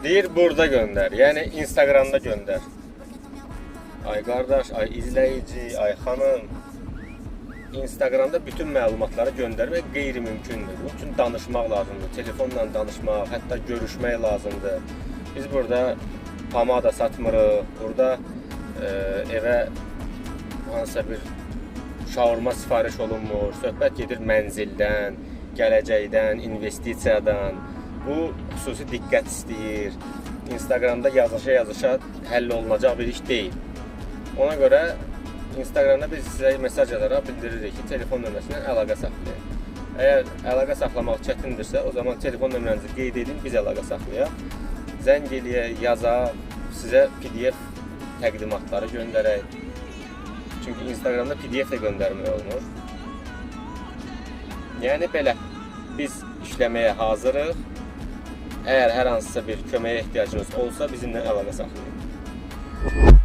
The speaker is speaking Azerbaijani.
Deyir burada göndər. Yəni Instagramda göndər. Ay qardaş, ay izləyici, ay xanım. Instagramda bütün məlumatları göndərmək qeyri-mümkündür. Bunun üçün danışmaq lazımdır. Telefonla danışmaq, hətta görüşmək lazımdır. Biz burada pomada satmırıq. Burada evə hansısa bir şaurma sifariş olunmur. Söhbət gedir mənzildən, gələcəkdən, investisiyadan. Bu xüsusi diqqət istəyir. Instagramda yazışa-yazışa həll olunacaq bir iş deyil. Ona görə Instagramda biz sizə mesaj yazaraq bildiririk ki, telefon nömrəsindən əlaqə saxlayın. Əgər əlaqə saxlamaq çətindirsə, o zaman telefon nömrənizi qeyd edin, biz əlaqə saxlayaq. Zəng eləyək, yazaq, sizə PDF təqdimatları göndərək. Çünki Instagramda PDF də göndərmək olmur. Yəni belə, biz işləməyə hazırıq. Əgər hər hansısa bir köməyə ehtiyacınız olsa, bizimlə əlaqə saxlayın.